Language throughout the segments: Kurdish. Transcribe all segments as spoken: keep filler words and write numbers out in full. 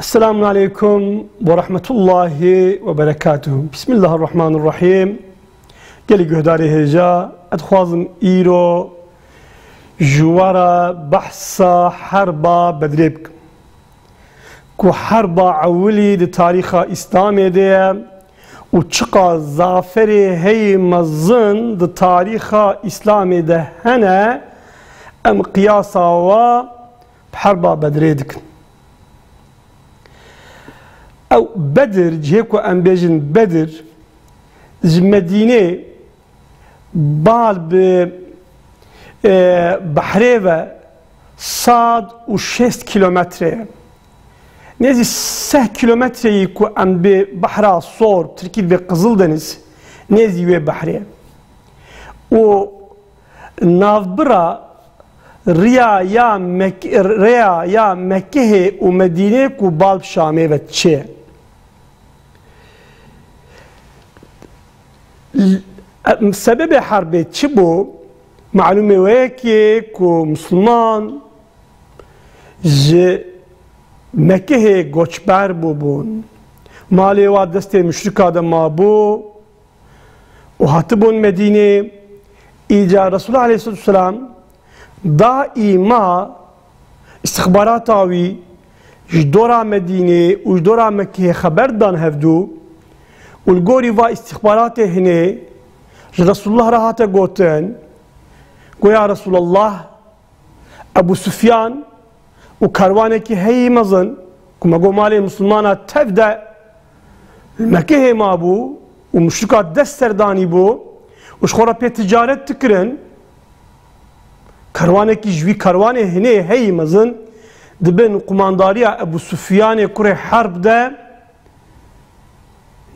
Esselamun aleykum ve rahmetullahi ve berekatuhu. Bismillahirrahmanirrahim. Gelî guhdarê hêja, ez dixwazim îro ji we re behsa herba Bedrê bikim. Ku herba ewilî di tarîxa Îslamê de ye û çiqas zaferê heyî mezin di tarîxa Îslamê de hene, em qiyasa wa bi herba Bedrê dikin. Ew Bedir, cihê ku em bêjin Bedir, ji Medînê bal bi, e, behrê ve sed û şêst kîlometre ye. Nêzî seh kîlometreyî ku em bi behra sor, tirkî dibê Qizildeniz, nêzî wê behrê ye. Û navbira riya ya Mek-, rêya ya Mekehê û Medînê ku bal bi Şamê ve çê. L-, sebebê herbê çi bû? Malûmê we ye ki ku Musulman ji Mekehê goçber bûbûn. Malê wa destê muşrika de mabû û hatibûn Medînê. Îca Resulullah aleyhisselatu vesselam daîma îstixbarata wî ji dora Medînê û ji dora Mekehê xeber dan hevdû û li gorî va îstixbaratê hinê ji Resulullah re hate gotin, goya Resulullah Ebu Sufyan û karwanekî heyî mezin ku me got malê Misilmana tev de li Mekehê mabû û muşrika dest serdanî bû û ji xwe re pê ticaret dikirin, karwanekî ji wî karwanê hinê heyî mezin di bin qumandariya Ebu Sufyanê kurê Herb de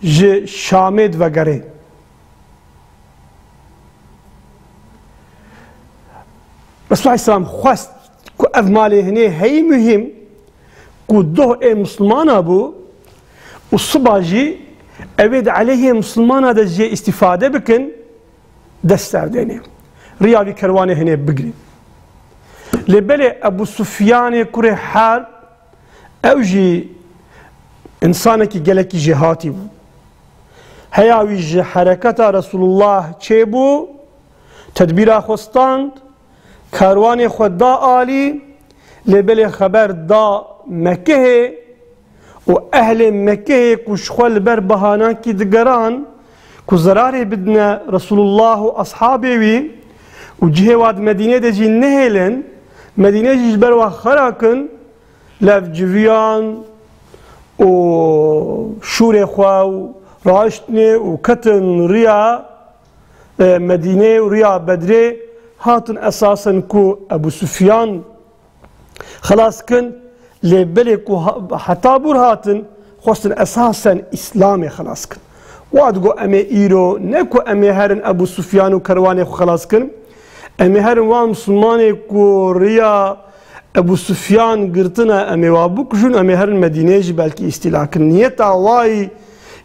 ji Şamê divegerê. Resulullah Aleyhisselam xwest ku ev malê hinê heyî muhîm, ku doh ê Misilmana bû û siba jî ew ê di eleyhê Misilmana de jê îstîfade bikin, dest serdênê. Riya vî kerwanê hinê bigirî. Lê belê Ebu Sufyanê kurê Herb, ew jî însanekî gelekî jêhatî bû. Heya wî ji hereketa Resulullah çêbû, tedbîra xwe stand, karwanê xwe da alî, lê belê xeber da Mekehê û ehlê Mekehê ku ji xwe li ber bahanakî digeran ku zerarê bidine Resulullah û ashabê wî û cihê wa di Medînê de jî nehêlin, Medîne jî ji ber wa xera kin, lev civiyan û şûrê xwe û raiştinê û ketin riya, e, Medînê û riya Bedrê, hatin esasen ku Ebu Sufyan xelas kin, lê belê ku ha-, heta bûr hatin, xwestin esasen Îslamê xelas kin. Wa digo em ê îro, ne ku em ê herin Ebu Sufyan û kerwanê xwe xelas kin, em ê herin wan Misilmanê ku riya Ebu Sufyan girtine, em ê wa bikujin, em ê herin Medînê jî belkî îstîla kin. Niyeta wayî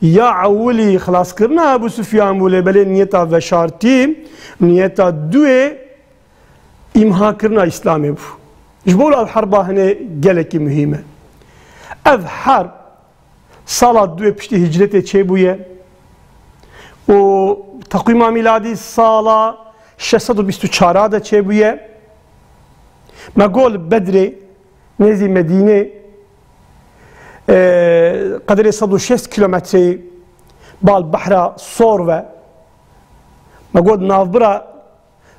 ya ewilî xelaskirina Ebu Sufyan bû, lê belê niyeta veşartî, niyeta duyê îmhakirina Îslamê bû. Ji bo ev herba hinê gelekî muhîm e. Ev herb sala duyê piştî hicretê çêbûye û teqwîma mîladî sala şeş sed û bîst û çar de çêbûye. Me got li Bedrê, nêzî Medînê, e, qederê sed û şêst kîlometreyî bal behra Sor ve. Me got navbira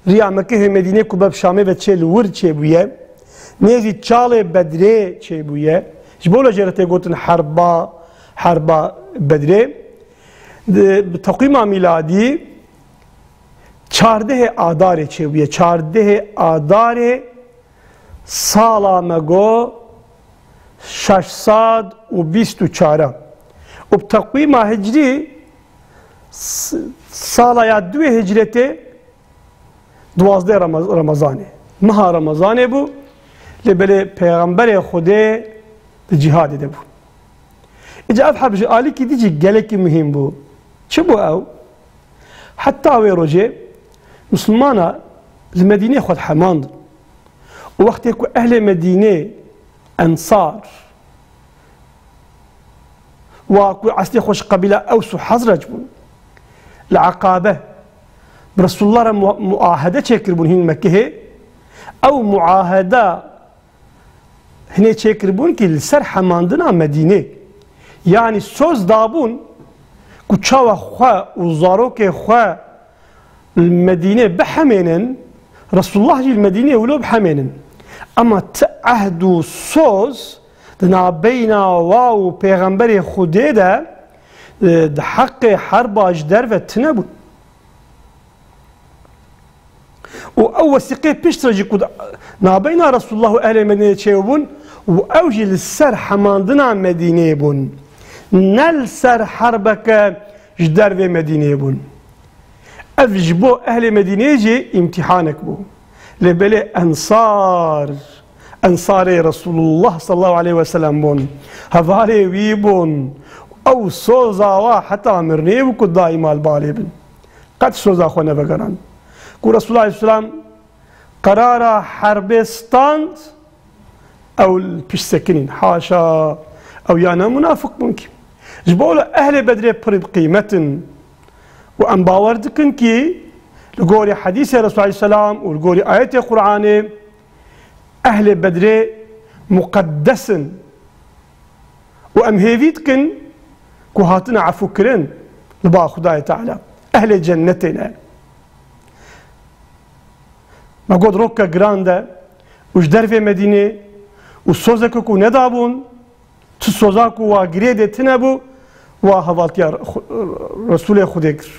riya Mekehê Medînê ku beb Şamê ve çê li wir çêbûye, nêzî çalê Bedrê çêbûye. Ji bo le jê re tê gotin herba, herba Bedrê. Di, bi teqwîma mîladî çardehê Adarê çêbûye. Çardehê Adarê sala me got şeş sed û bîst û çar e. Û bi teqwîma hicrî s-, sala ya duê hicretê duwazdeh Remez-, Remezanê. Meha Remezanê bû, lê belê Pêxemberê Xwedê di cîhadê de bû. Îca ev heb ji alîkî dî jî gelekî muhîm bû. Çi bû ew? Heta wê rojê Misilmana li Medînê xwe dihemandin. Û wextê ku ehlê Medînê, Ensar, wa ku eslê xwe ji qebîla Ews û Hezrec bûn. Li Eqabe bi Resulullah re mu-, muahede çêkiribûn hîn Mekkehê. Ew muaheda hinê çêkiribûn ki li ser hemandina Medînê. Yanî soz dabûn ku çawa xwe û zarokê xwe li Medînê bihemênin, Resulullah jî li Medînê wilo bihemênin. Ema ti ehd û soz di nabeyna wa û pêxemberê Xwedê de, e, di heqê herba ji derve tune bûn. Û ew wesîqê piştre jî ku di nabeyna Resulullah û ehlê Medînê çêbûn û ew jî li ser hemandina Medînê bûn. Ne li ser herbeke ji dervê Medînê bûn. Ev ji bo ehlê Medînê jî îmtîhanek bû. Lê belê ensar, ensarê Resulullah sallallahu aleyhi ve sellem bûn. Hevalê wî bûn. Ew soza wa heta mirinê bû ku daîma li balê bin. Qet soza xwe nevegerand. Ku Resulullah aleyhisselam qerara herbê stand, ew li pişt sekinîn. Haşa, ew ya ne munafiq bûn ki. Ji bo ehlê Bedrê pir bi qîmet in. Û em bawer dikin ki li gorî hedîsê Resulullah aleyhisselam û li gorî ayetê Qur'anê ehlê Bedrê muqeddes in. Û em hêvî dikin ku hatine efûkirin li ba Xwedayê Teala. Ehlê cennetê ne. Me got roke giran de û ji dervê Medînê û sozeke ku nedabûn, tu soza ku wa girê de tine bû, wa hevaltiya Xu-, Resûlê Xwedê kir.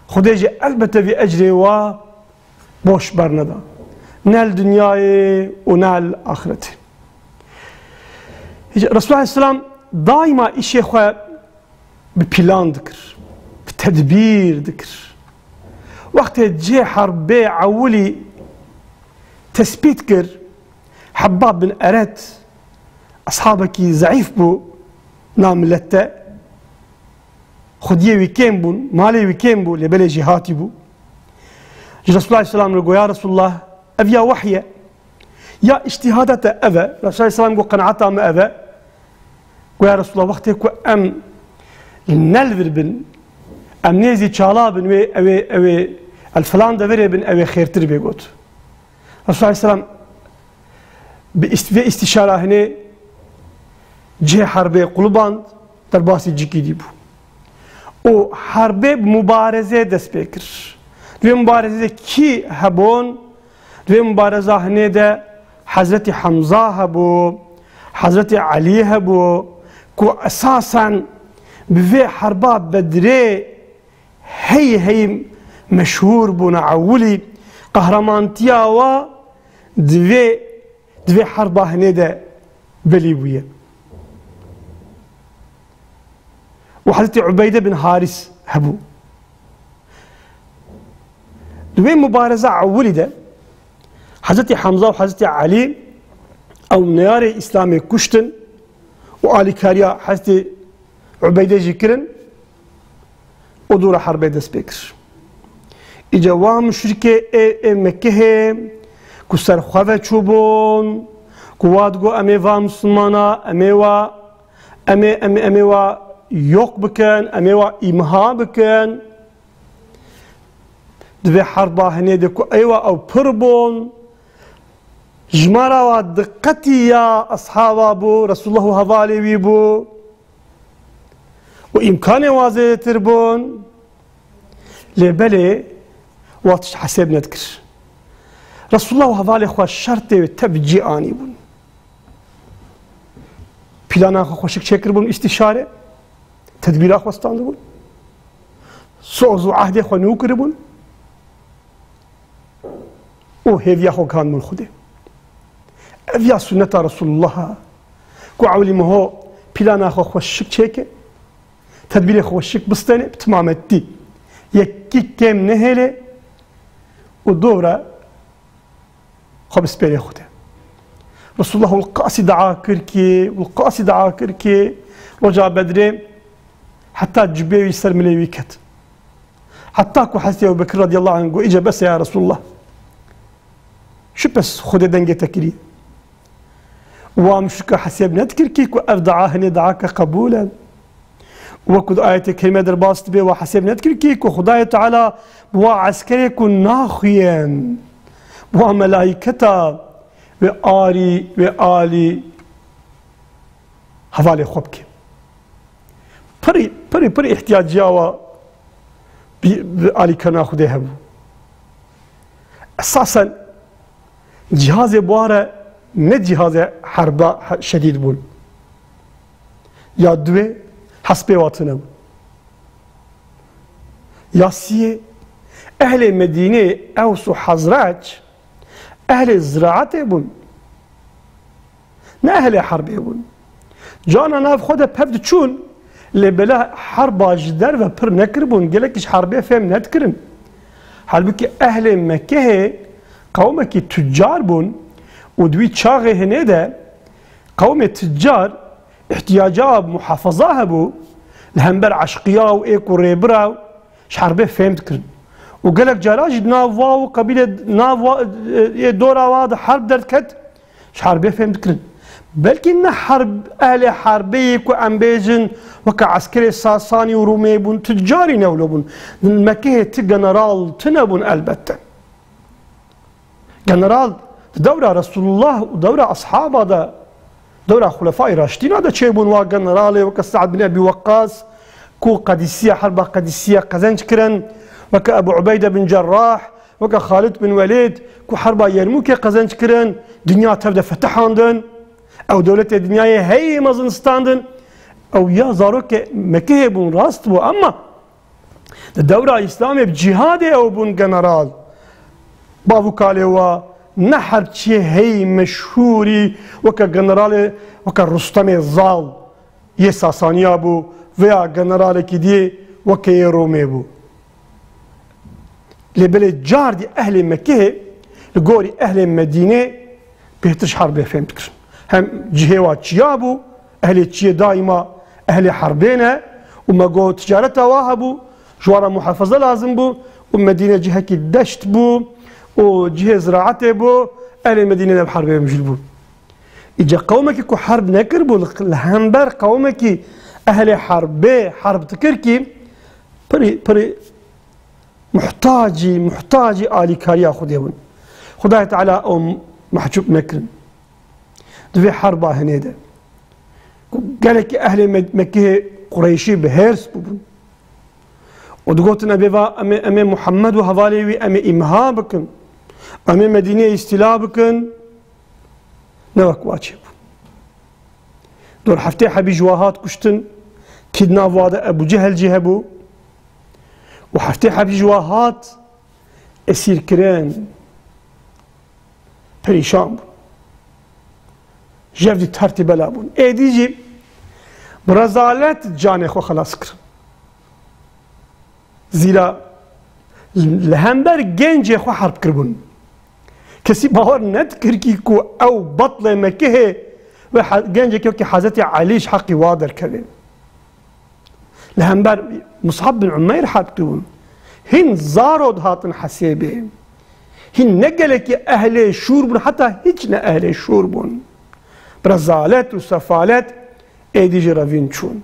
Xwedê jî elbete vî ecrê wa boş berneda. Ne li dinyayê û ne li axretê. Hiç-, Resulullah aleyhisselam daîma îşê xwe bi plan dikir, bi tedbîr dikir. Wextê cihê herbê ewilî tespît kir, Hebbab bin Eret, eshabekî zeîf bû, na millet de, xwediyê wî kêm bûn, malê wî kêm bû, lê belê jî hatî bû. Ji Resulullah aleyhisselam re got, ya Resulullah, ev ya wehy e, ya îctîhada te ev e. Resulullah aleyhisselam got, qenaeta min ev e. Got, ya Resulullah, wextê ku em li ne li vir bin, em nêzî çala bin, wê, ew ê, ew ê, el filan deverê bin, ew ê xêrtir bê, got. Resulullah aleyhisselam bi îst-, vê îstîşara hinê cihê herbê quliband, derbasî cikî dî bû. Û herbê bi mubarezê dest pê kir. Di vê mubarezê de kî hebûn? Di vê mubareza hinê de Hezretî Hemza hebû, Hezretî Elî hebû, ku esasen bi vê herba Bedrê hey hey meşhûr bûne ewilî, qehremantiya wa di vê, di vê herba hinê de belî bûye. Û Hezretî Ubeyde bin Haris hebû. Di wê mubareza ewilî de Hezretî Hemza û Hezretî Elî ew neyarê Îslamê kuştin û alîkariya Hezretî Ubeyde jî kirin û dûra herbê dest pê kir. Îca wa muşrikê ê, ê Mekehê ku ser xwe ve çûbûn, ku wa digo, "Em ê va Misilmana, em ê wa, em ê, em ê, em ê wa yok bikin, em ê wa îmha bikin." Di vê herba hinê de ku eywa ew pir bûn, jimara wa diqetî ya eshaba bû, Resulullah û hevalê wî bû û îmkanê wa zêdetir bûn. Lê belê wa tişt hesêb nedikir. Resulullah û hevalê xwe şertê wê tev cî anîbûn. Plana xwe xweşik çêkiribûn, îstîşare, tedbîra xwe standibûn. Soz û ehdê xwe nû kiribûn û hêviya xwe gihandibûn Xwedê. Ev ya sunneta Resulullah'a, ku ewlî miho plana xwe xweşik çêke, tedbîrê xwe xweşik bistêne, bi timametî. Yekî kêm nehêle û dora xwe bispêrê Xwedê. Resulullah wilqasî dua kir ki, wilqasî dua kir ki, roja Bedrê heta cibê wî ser milê wî ket. Heta ku Hezretî Ebu Bekir radiyallahu anh got, "Îca bes e ya Resulullah. Şu pes Xwedê dengê te kiriye." Wa muşrika hesêb nedikir kî ku ev dua hinê duake qebûl e. Wekû di ayetê kerîme derbas dibe, wa hesêb nedikir kî ku Xwedayê Teala bi wa eskerê ku naxuyen, bi wa melayketa wê arî, wê alî hevalê xwe bike. Pirî, pirî, pirî îhtiyaciya wa bi, bi alîkirina Xwedê hebû. Esasen cihazê bi wa re ne cihazê herba he-, şedîd bûn. Ya duê hespê wa tune bû. Ya siyê ehlê Medînê, Ews û Hezreç, ehlê ziraetê bûn. Ne ehlê herbê bûn. Cana nav xwe de pev diçûn, lê bela herba ji derve pir nekiribûn, gelekî ji herbê fêm nedikirin. Halbûkî ehlê Mekehê qewmekî tucar bûn û di wî çaxê hinê de qewmê tucar îhtiyaca muhafaza hebû, li hember eşqiya û êk û rêbira ji herbê fêm dikirin. Û gelek cara jî di nav wa û qebîlê nav wa, ê dora wa de herb derdiket, ji herbê fêm dikirin. Belkî ne herb, ehlê herbê yê ku em bêjin weke eskerê Sasanî û Rûmê bûn, tucarî ne wilo bûn. Di Mekehê ti general tune bûn elbette. General di dewra Resulullah û dewra ashaba de, dewra Xulefayê Raşidîna de çêbûn wa generalê weke Sa'd bin Ebî Weqqas ku Qedîsiya, herba Qedîsiya qezenc kirin, weke Ebu Ubeyde bin Cerrah, weke Xalid bin Welîd ku herba Yermûkê qezenc kirin, dinya tev de fetihandin. Ew dewletê dinyayê hey mezin standin. Ew ya zarokê Mekehê bûn, rast bû, emma di dewra Îslamê bi cîhadê ew bûn general. Bav û kalê wa ne herbçiyê hey meşhûrî weke generalê, weke Rustemê Zal yê Sasaniya bû veya generalekî dî weke yê Romê bû. Lê belê cardî ehlê Mekehê li gorî ehlê Medînê bêhtir ji herbê fêm dikirin. Hem cihê wa çiya bû, ehlê çiyê daîma ehlê herbê ne û me got ticareta wa hebû, ji wan re muhafaza lazim bû û Medîne cihekî deşt bû û cihê ziraetê bû, ehlê Medînê de bi herbê mijûl bûn. Îca qewmekî ku herb nekiribû, li, li hember qewmekî ehlê herbê herb dikir kî, pirî, pirî muhtacî, muhtacî alîkariya Xwedê bûn. Xwedayê Teala ew mehcûb nekirin. Di vê herba hinê de ku gelekî ehlê Me-, Mekkehê Qureyşî bi hêrs bûbûn û digotin, "Em ê va, em ê, em ê Muhammed û hevalê wî em ê îmha bikin. Em ê Medîneyê îstîla bikin." Ne wek wa çêbû. Dor heftê hebî ji wa hat kuştin, kî di nav wa de Ebû Cehel jî hebû û heftê hebî ji wa hat esîrkirin, perîşan bûn. Jev dî tertî bela bûn. Êdî jî bi rezalet canê xwe xelas kirin. Zîra li hember gencê xwe herb kiribûn. Kesî bawer nedikir kî ku ew betlê Mekihê ve he-, gencekî wekî Hezretî Elî ji heqî wa derkeve. Li hember Mus'ab bin Umeyr herb kiribûn. Hîn zaro dihatin hesêbê. Hîn ne gelekî ehlê şûr bûn, heta hîç ne ehlê şûr bûn. Bi rezalet û sefalet êdî jî revîn çûn.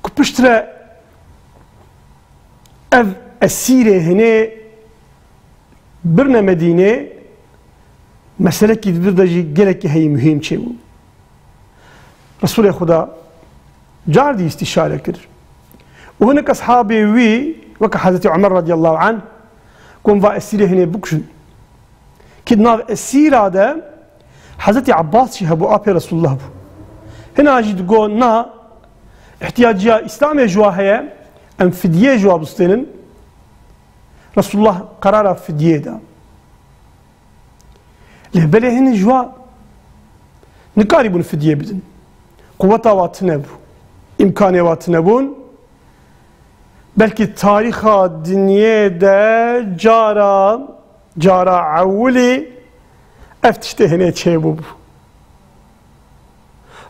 Ku piştre ev esîrê hinê birine Medînê, meselekî di vir de jî gelekî heyî muhîm çêbû. Resulê Xuda cardî îstîşare kir. Û hinek eshabê wî, weke Hezretî Omer radiyallahu anh, got, "Va esîrê hinê bikujin." Kî di nav esîra de Hezretî Abbas jî hebû, apê Resulullah bû. Hina jî digot, "Na, ihtiyaciya Îslamê ji wa heye, em fidiyê ji wa bistênin." Resulullah qerara fidiyê da. Lê belê hin ji wa nikarîbûn fidiyê bidin. Quweta wa tune bû. Îmkanê wa tune bûn. Belkî tarîxa dinyê de cara, cara ewilî ev tiştê hinê çêbûbû.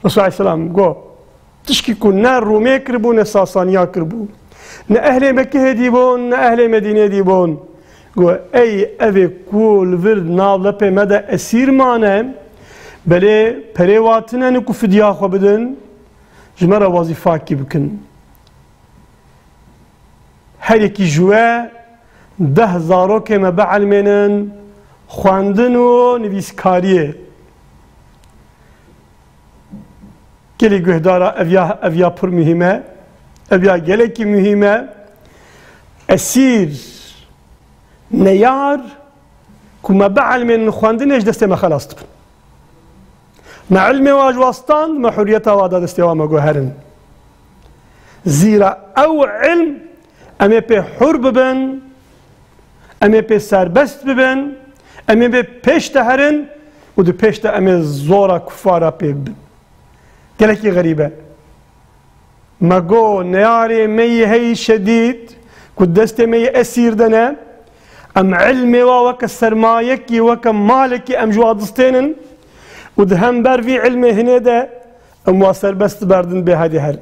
Resul aleyhisselam got, tişkî ku ne Rûmê kiribû, ne Sasaniya kiribû. Ne ehlê Mekihê dîbûn, ne ehlê Medînê dîbûn. Got, ey evê ku li vir nav lepê me de esîr mane, Belê perê wa tine ne ku fidya xwe bidin, ji me re wezîfakî bikin. Her yekî ji we deh zarokê me bielmênin xwendin û nivîskariyê. Gelî guhdara ev ya, ev ya pir muhîm e. Ev ya gelekî muhîm e. Esîr, neyar ku me bielmênin xwendinê ji destê me xelas dibin. Me ilmê wa ji wa stand, me huriyeta wa da destê wa, me got herin. Zîra ew ilm em ê pê hur bibin, em ê pê serbest bibin, em ê pê pêş de herin û di pêş de em ê zora kufara pê bibin. Gelekî xerîb e. Me got, neyarê me yî heyî şedîd ku destê me yî esîr de ne, em ilmê wa weke sermayekî, weke malekî em ji wa distênin û di hember vî ilmê hinê de em wa serbest berdin bê hedê her.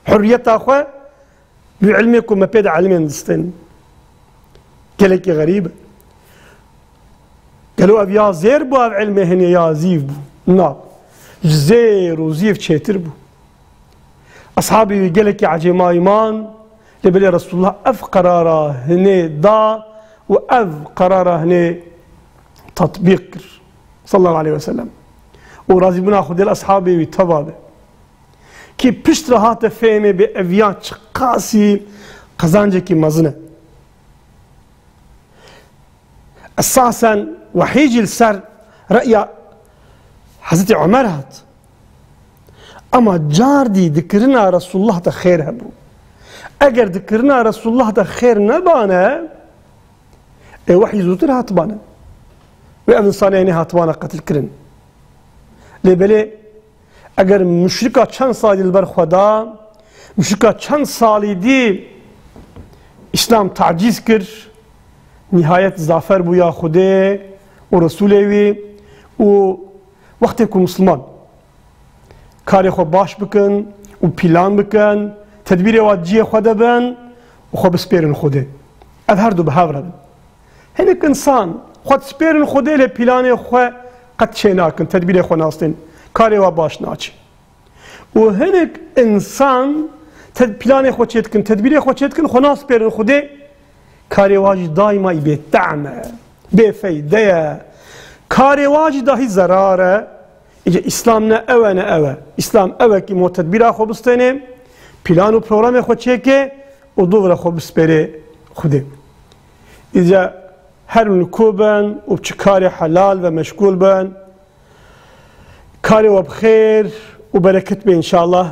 Hurriyeta xwe bi ilmê ku me pê de ilmên distên. Gelekî xerîb e. Gelo ev ya zêr bû, ev ilmê hinê ya zîv bû? Na. Ji zêr û zîv çêtir bû. Eshabê wî gelekî ecêmayî man, lê belê Resulullah ev qerara hinê da û ev qerara hinê tatbîq kir. Sallallahu aleyhi ve sellem. Û razîbûna Xwedê li eshabê wî teva be. Kî pişt re hate fêmê bê ev ya çiqasî qezancekî mezin e. Esasen wehî jî li ser re'ya Hezretî Omer hat. Ema cardî dikirina Resulullah de xêr hebû. Eger dikirina Resulullah de xêr nebane, ê wehî zûtir hatibane. Wê ev însanê hinê hatibane qetilkirin. Lê belê eger muşrika çend salî li ber xwe da, muşrika çend salî dî Îslam tacîz kir, nihayet zafer bû ya Xwedê û Resûlê wî û wextê ku Misliman karê xwe baş bikin û pîlan bikin, tedbîrê wa ciyê xwe de bin û xwe bispêrin Xwedê. Ev her du bi hev re bin. Hinek însan xwe dispêrin Xwedê lê pîlanê xwe qet çê nakin, tedbîrê xwe nastên, karê wa baş naçe. Û hinek însan ted-, pîlanê xwe çê dikin, tedbîrê xwe çê dikin, xwe naspêrin Xwedê, karê wa jî daîma î bêtehm e, bêfeyde ye. Karê wa jî dahî zerar e. Îca Îslam ne ew e, ne ew e. Îslam ew e kî mo tedbîra xwe bistênê, pîlan û programê xwe çêke û dûv re xwe bispêrê Xwedê. Îca her li ku bin û bi çi karê helal ve meşgûl bin, karê we bi xêr û bereket be înşallah.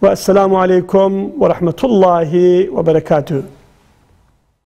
Ve esselamu aleykum ve rahmetullahi ve berekatuhu.